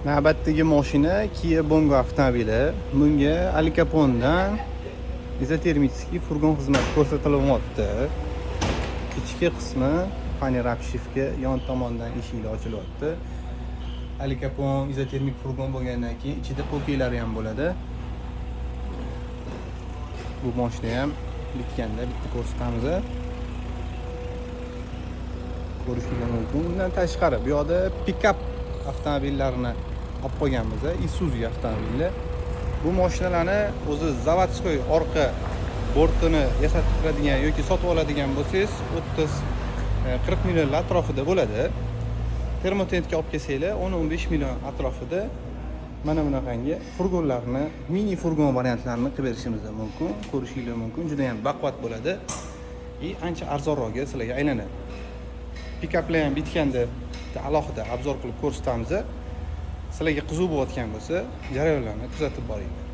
Navbatdagi mashina Kia Bongo avtomobili. Bunga Alikapondan изотермический furgon xizmati ko'rsatilyapti. Ichki qismi фанера обшивка, yon tomondan eshiklar ochilyapti. Alikapon izotermik furgon bo'lgandan keyin ichida polkalari ham bo'ladi. Bu mashina ham bitganda bitta ko'rsatamiz. Ko'rishingiz mumkin. Undan tashqari bu yoqda pikap avtomobillarini olib qo'yganmiz, Isuzu avtomobili. Bu mashinalarni o'zi заводской orqa bortini yasatib turadigan yoki sotib oladigan bo'lsangiz, 30, 40 millionlar atrofida bo'ladi. Termotentga olib kelsanglar, 10-15 million atrofida mana bunaqangi furgonlarni, mini furgon variantlarini qilib berishimiz mumkin. Ko'rishinglar mumkin, juda ham baquvvat bo'ladi и ancha arzonroqga sizlarga aylanadi. Pikaplar ham bitganda bitta alohida обзор qilib ko'rsatamiz. Sizlarga qiziq bo'layotgan bo'lsa, jarayonlarni kuzatib boringlar.